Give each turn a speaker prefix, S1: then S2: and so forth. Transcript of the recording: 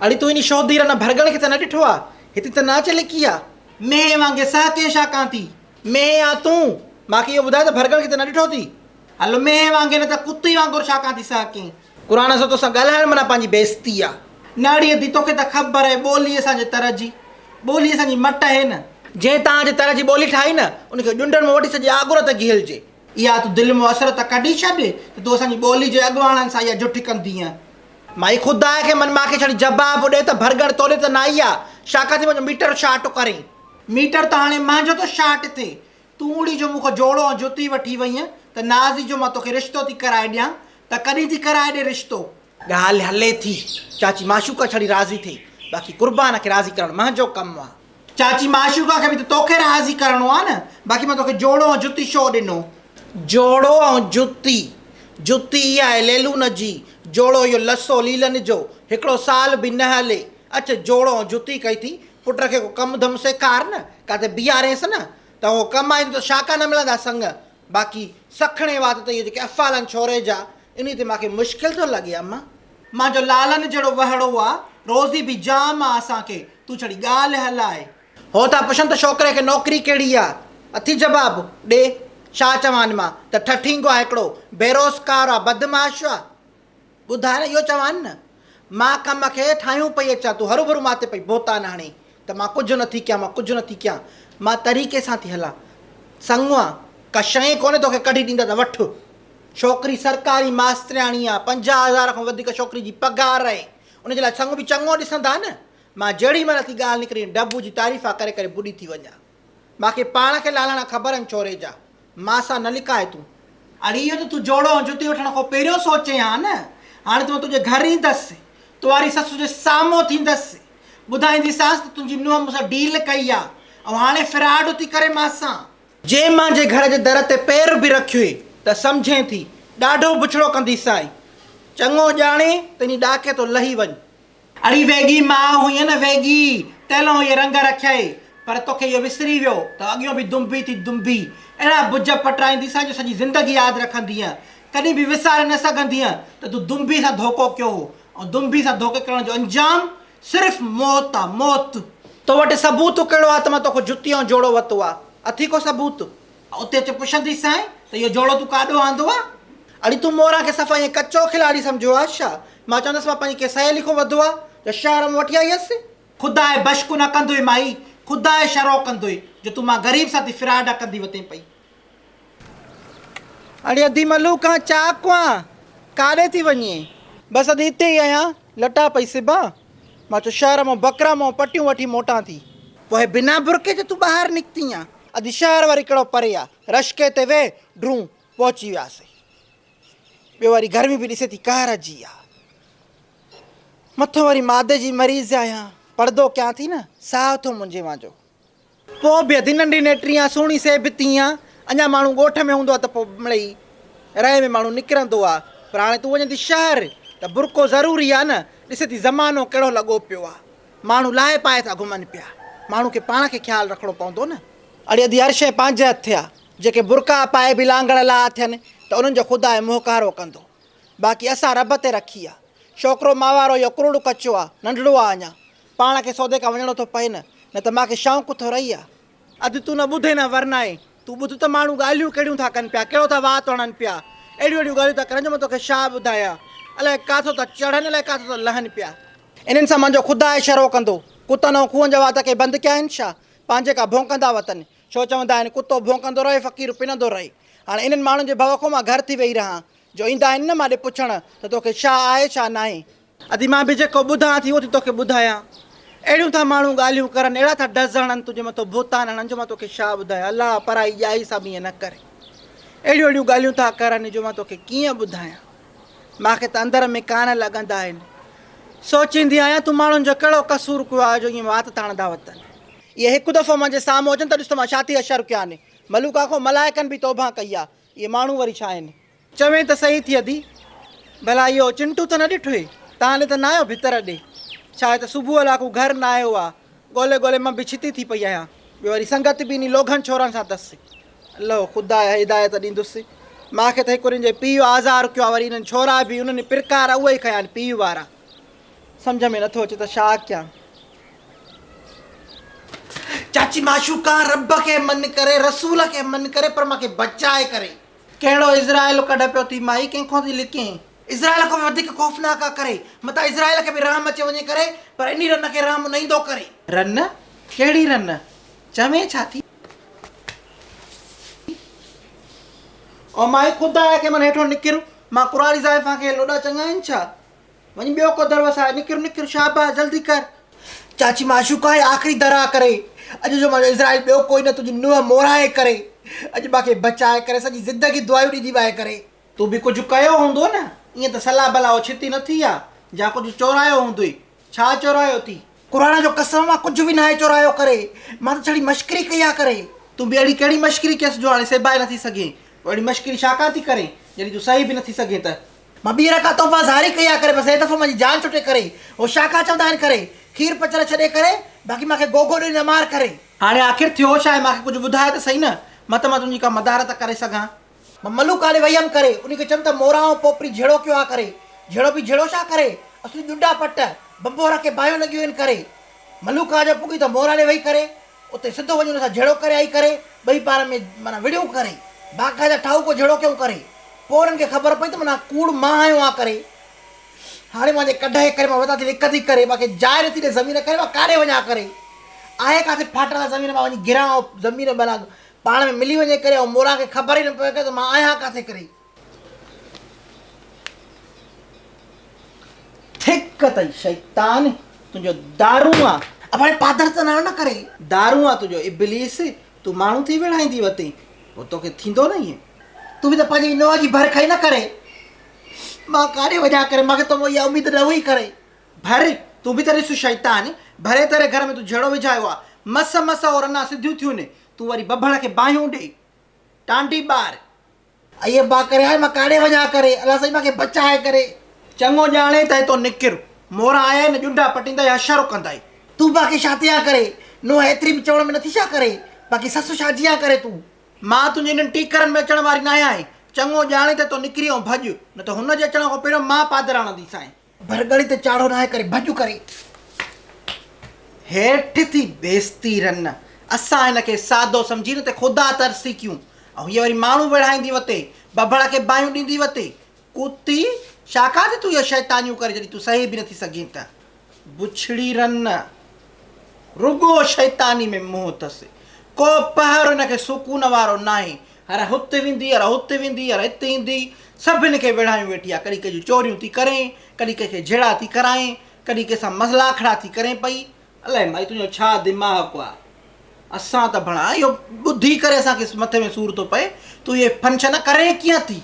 S1: اڙي تون انهي شودي رن ڀرڳڻ کي ته نه ڏٺو آ، هتي ته نه اچي لڪي آ. مينهن وانگي سهڪين ڇا ڪان ٿي؟ مينهن آ تون، مان کي اهو ٻڌاء ته ڀرڳڻ کي ته نه ڏٺو ٿي؟ هل مينهن وانگي نه ته ڪتي وانگر ڇا ڪان ٿي سهڪين؟ قرآن سان توسان ڳالهائڻ معنيٰ پنهنجي بيعزتي آ. نه اڙي ادي توکي ته خبر آهي ٻولي اسان جي تر جي ٻولي اسان جي مٽ آهي نه. جنهن توهان جي تر جي ٻولي ٺاهي نه ان کي ڄنڊن مان وٺي سڄي آڳر تي گهلجي. اها تون دل مان حسرت ڪڍي ڇڏ ته تون اسان جي ٻولي جي اڳواڻن سان اها جٺ ڪندينء. مائي خدا کي من مان کي ڇڙي جباب ڏي ته ڀرڳڻ توڏي ته نه آئي آ. شاڪا ٿي منهنجو ميٽر شارٽ ڪرين. ميٽر ته هاڻي مانجهو ٿو شارٽ ٿئي. تون اڙي جو مون کان جوڙو ۽ جتي وٺي وئينء ته نازي جو مان توکي رشتو ٿي ڪرائي ڏيان ته ڪڏهن ٿي ڪرائي ڏي رشتو. ڳالهه هلي ٿي. چاچي معشوقه ڇڙي راضي ٿئي. باقي قربان کي راضي ڪرڻ مانجهو ڪم آ. چاچي معشوقه کي به ته توکي راضي ڪرڻو آ نه. باقي مان توکي جوڙو ۽ جتي ڇو ڏنو؟ جوڙو ۽ جتي. جتي اها آهي ليلون جي، جوڙو اهو لسو ليلن جو، هڪڙو سال به نه هلي. اچ جوڙو ۽ جتي ڪئي ٿي، پٽ کي ڪو ڪم ڌم سيکار نه، ڪاٿي بيهارينس نه ته اهو ڪم آئيندو ته شاڪا نه ملندا سڱ. باقي سکڻي وات ته اهي جيڪي افعال آهن ڇوري جا، انهي تي مان کي مشڪل ٿو لڳي اما. مانجو لالن جهڙو وهڙو آ، روزي به جام آ اسان کي، تون ڇڙي ڳالهه هلاء. هو ٿا پڇن ته ڇوڪري کي نوڪري ڪهڙي آ؟ اٿي جواب ڏي، ڇا چوان مان ته ٺٺينگو آ هڪڙو، بيروزگار آ، بدمعاش آ. ٻڌاء نه اهو چوان نه. مان ڪم کي ٺاهيون پئي اچان، تون هروڀرو مان تي پئي بهتان هڻين ته مان ڪجهه نه ٿي ڪيان، مان ڪجهه نه ٿي ڪيان. مان طريقي سان ٿي هلان. سڱ آ، ڪا شيء ڪونهي توکي ڪڍي ڏيندا ته وٺ. ڇوڪري سرڪاري ماسترياڻي آ، 50 هزار کان وڌيڪ ڇوڪري جي پگهار آهي. ان جي لاء سڱ به چڱو ڏسندا نه. مان جهڙي مهل ٿي ڳالهه نڪري ڊبو جي تعريفا ڪري ڪري ٻڏي ٿي وڃان. مان کي پاڻ کي لالاڻا خبر آهن ڇوري جا. مان سان نه لڪاء تون. اڙي اهو ته تون جوڙو ۽ جتي وٺڻ کان پهريون سوچين ها نه. هاڻي ته مان تنهنجي گهر ايندس. تواري سس جي سامهون ٿيندس. ٻڌائينديسانس ته تنهنجي نونهن مون سان ڊيل ڪئي آ ۽ هاڻي فراڊ ٿي ڪري مان سان. جي مانجهي گهر جي در تي پير به رکيوئي ته سمجهين ٿي، ڏاڍو بڇڙو ڪنديسانء. چڱو ڄاڻي ته انهي ڏاڪي تون لهي وڃ. اڙي ويڳي ماء هئين نه ويڳي، تنهن اهي رنگ رکيائي، پر توکي اهو وسري ويو ته اڳيون به دنبي ٿي دنبي. اهڙا بج پٽرائينديسانء جو سڄي زندگي ياد رکندينء. ڪڏهن به وساري نه سگهندينء ته تون دنبي سان ڌوڪو ڪيو هو ۽ دنبي سان ڌوڪي ڪرڻ جو انجام صرف موت آ، موت. تو وٽ ثبوت ڪهڙو آ ته مان توکان جتي ۽ جوڙو وتو آ؟ اٿي ڪو ثبوت؟ اتي اچي پڇنديسانء ته اهو جوڙو تون ڪاڏو آندو آ؟ اڙي تون موران کي صفا ائين ڪچو کلاڙي سمجهيو آ ڇا؟ مان چوندس مان پنهنجي ڪنهن سهيلي کان وڌو آ جو شهر مان وٺي آئي هيس. خدا بشڪ نه ڪندوئي مائي، خدا شرو ڪندوئي جو تون مان غريب سان ٿي فراڊ ڪندي وتين پئي. اڙي ادي ملوڪان چاڪ آن، ڪاڏي ٿي وڃين؟ بس ادي اتي ئي آهيان، لٽا پئي سبان. مان چيو شهر مان بڪرا مان پٽيون وٺي موٽان ٿي. پوء بنا برقعي جي تون ٻاهر نڪتين آن؟ ادي شهر وري ڪهڙو پري آ، رشڪي تي ويهه ڊرون پهچي وياسين. ٻيو وري گرمي به ڏسي ٿي قهر جي آ. مٿو وري مادي جي مريض آهيان، پڙدو ڪيان ٿي نه، ساهه ٿو منجهي مانجو. پوء به ادي ننڍي نيٽري آن، سهڻي سيبتي آن، اڃا ماڻهو ڳوٺ ۾ هوندو آ ته پوء مڙئي رئي ۾ ماڻهو نڪرندو آ، پر هاڻي تون وڃين ٿي شهر ته برقعو ضروري آ نه، ڏسي ٿي زمانو ڪهڙو لڳو پيو آ، ماڻهو لاهي پائي ٿا گهمن پيا، ماڻهو کي پاڻ کي خيال رکڻو پوندو نه. اڙي ادي هر شيء پنهنجي هٿ آ، جيڪي برقعا پائي به لانگڙ لاهه ٿين ته انهن جو خدا ئي منهن ڪارو ڪندو، باقي اسان رب تي رکي آ. ڇوڪرو ماوارو اهو ڪرڙ ڪچو آ، ننڍڙو آ اڃا، پاڻ کي سودي کان وڃڻو ٿو پئي نه، نه ته مان کي شؤق ٿو رهي آ. ادي تون نه ٻڌين نه ورنائين، تون ٻڌ ته ماڻهو ڳالهيون ڪهڙيون ٿا ڪن پيا، ڪهڙو ٿا وات هڻن پيا، اهڙيون اهڙيون ڳالهيون ٿا ڪرن جو مان توکي ڇا ٻڌايان، الائي ڪاٿو ٿا چڙهن الائي ڪاٿو ٿا لهن پيا. انهن سان منهنجو خدا اشارو ڪندو. ڪتن ۽ کوهن جا وات ڪي بند ڪيا آهن ڇا؟ پنهنجي ڪا ڀونڪندا وتن. ڇو چوندا آهن ڪتو ڀونڪندو رهي فقير پنندو رهي. هاڻي انهن ماڻهن جي ڀؤ کان مان گهر ٿي ويهي رهان. جو ايندا آهن نه مان ڏي پڇڻ ته توکي ڇا آهي ڇا ناهي. ادي مان به جيڪو ٻڌان ٿي اهو ٿي توکي ٻڌايان. اهڙيون ٿا ماڻهو ڳالهيون ڪرن، اهڙا ٿا ڊز هڻن، تنهنجي مٿو بهتان هڻن جو مان توکي ڇا ٻڌايان. الله پرائي ڄائي سان به ائين نه ڪري. اهڙيون اهڙيون ڳالهيون ٿا ڪرن جو مان توکي ڪيئن ٻڌايان. مان کي ته اندر ۾ ڪانه لڳندا آهن. سوچيندي آهيان تون ماڻهن جو ڪهڙو قصور ڪيو آهي جو ائين وات ٿا هڻندا وتن. اهي هڪ دفعو منهنجي سامهون اچن ته ڏس ته مان ڇا ٿي حشر ڪيان. ملوڪا کان ملائڪن به توبهه ڪئي آهي. اهي ماڻهو وري ڇا آهن؟ چوين ته سهي ٿي ادي. ڀلا اهو چنٽو ته نه ڏٺوئي؟ تان ڏي ته نه آيو ڀتر ڏي. ڇا آهي ته صبح لاڪون گهر نه آيو آ. ڳولي ڳولي مان به ڇتي ٿي پئي آهيان. ٻيو وري سنگت به انهي لوگهن ڇورن سان اٿس. الله خدا هدايت ڏيندس. مان کي ته هڪ انهن جي پيء آزار ڪيو آ وري انهن ڇورا به انهن پرڪار اهي ئي کنيا آهن پيء وارا. سمجهه ۾ نٿو اچي ته ڇا ڪيان. چاچي معشوقا رب کي من ڪري رسول کي من ڪري پر مان کي بچائي ڪري. ڪهڙو عزرائيل ڪڍ پيو ٿي مائي ڪنهن کان ٿي لڪين. عزرائيل کان به وڌيڪ خوفناڪ آ ڪري. متان عزرائيل کي به رحم اچي وڃي ڪري پر انهي رن کي رحم نه ايندو ڪري. رن؟ ڪهڙي رن؟ چوين ڇا ٿي؟ او مائي خدا کي من هيٺو نڪر مان ڪراڙي زائفان کي لوڏا چڱا آهن ڇا؟ وڃ ٻيو ڪو در وساء، نڪر نڪر شاباس جلدي ڪر. چاچي معشوقه هي آخري در آ ڪري، اڄ جو مانجو عزرائيل ٻيو ڪوئي نه تنهنجي نونهن مورائي ڪري، اڄ مان کي بچائي ڪري سڄي زندگي دعايون ڏيندي وائي ڪري. تو به ڪجهه ڪيو هوندو نه، ائين ته صلاح بلا اوڇتي نه ٿي آ، جا ڪجهه چورايو هوندوئي، ڇا چورايو ٿي؟ قرآن جو قسم مان ڪجهه به ناهي چورايو ڪري، مان ته ڇڙي مشڪري ڪئي آ ڪري. تون به اهڙي ڪهڙي مشڪري ڪيس جو هاڻي سيبائي نه ٿي سگهين، پوء اهڙي مشڪري ڇا ڪان ٿي ڪرين، جڏهن تون سهي به نه ٿي سگهين ته. مان ٻيهر ڪا توبه زاري ڪئي آ ڪري بس هي دفعو منهنجي جان ڇٽي ڪري هو شاکا چوندا آهن ڪري کير پچر ڇڏي ڪري باقي مان کي گوگو ڏئي نه مار ڪري. هاڻي آخر ٿيو ڇا آهي مان کي ڪجهه ٻڌاء ته سهي نه مت مان تنهنجي ڪا مدارت ڪري سگهان. مان ملوڪ آڏي وئي هيم ڪري انهي کي چيم ته موران ۽ پوپري جهيڙو ڪيو آ ڪري جهيڙو به جهيڙو ڇا ڪري اصلي ڄنڊا پٽ بنبوهر کي باهيون لڳيون آهن ڪري ملوڪ آ جو پڳي ته موران ڏي وئي ڪري اتي سڌو وڃي ان سان جهيڙو ڪري آئي ڪري، ٻئي پاڻ ۾ معنيٰ وڙهيون ڪري، باقاعده ٺاهوڪو جهيڙو ڪيون ڪري، پوء انهن کي خبر پئي ته معنيٰ ڪوڙ مان هنيو آ ڪري، هاڻي مان جي ڪڍ ڪري مان وتان ٿي لڪندي ڪري، مان کي جاء نٿي ڏي زمين ڪري مان ڪاڏي وڃان ڪري، آهي ڪاٿي ڦاٽل زمين مان وڃي گران ۽ زمين معنيٰ پاڻ ۾ ملي وڃي ڪري ۽ موران کي خبر ئي نه پوي ڪري ته مان آهيان ڪاٿي ڪري. ٿڪ اٿئي شيطان تنهنجو دارون آ. اباڻي پادر ته ناڻو نه ڪري. دارون آ تنهنجو ابليس تون ماڻهو ٿي وڙهائيندي وتين پوء توکي ٿيندو نه ائين. تون به ته پنهنجي نونهن جي ڀر کئي نه ڪري. مان ڪاڏي وڃان ڪري مان کي تو مان اها اميد نه هئي ڪري. ڀر تون به ته ڏس شيطان ڀري تري گهر ۾ تون جهيڙو وجهايو آ. مس مس او رنا سڌيون ٿيون تون وري بڀڙ کي باهيون ڏي. ٽانڊي ٻار. ائي ابا ڪري هاڻي مان ڪاڏي وڃان ڪري الله سائين مان کي بچائي ڪري. چڱو ڄاڻي ته هتو نڪر. موران آيا آهن ڄنڊا پٽيندائي حشر ڪندائي. تون باقي شاتيان ڪري. نونهن ايتري به چوڻ ۾ نٿي ڇا ڪري. باقي سس ڇا جيان ڪري تون. مان تنهنجي انهن ٽيڪرن ۾ اچڻ واري ناهيان ۽ چڱو ڄاڻي ته هتو نڪري ۽ ڀڄ نه ته هن جي اچڻ کان پهريون مان پادر آڻنديسانء. ڀرڳڙي تي چاڙهو ناهي ڪري ڀڄ ڪري. هيٺ ٿي بيستي رن. اسان هن کي سادو سمجهي نه ته خدا ترسي ڪيون ۽ هيء وري ماڻهو وڙهائيندي وتي، ڀڀڙ کي باهيون ڏيندي وتي. ڪتي، ڇا ڪا ٿي تون اهو شيطانيون ڪرين جڏهن تون سهي به نٿي سگهين ته. بڇڙي رن، رڳو شيطاني ۾ منهن اٿس. ڪو پهر هن کي سڪون وارو ناهي. هر هت ويندي، هر هت ويندي، هر هت ايندي، سڀني کي ويڙهايون ويٺي آ. ڪڏهن ڪنهن جون چوريون ٿي ڪرين، ڪڏهن ڪنهن کي جهيڙا ٿي ڪرائين، ڪڏهن ڪنهن سان مزلاکڙا ٿي ڪرين پئي. الائي مائي تنهنجو ڇا دماغ آ. اسان ته ڀڻا اهو ٻڌي ڪري اسان کي مٿي ۾ سور ٿو پئي. تون اهي فنڪشن ڪرين ڪيئن ٿي؟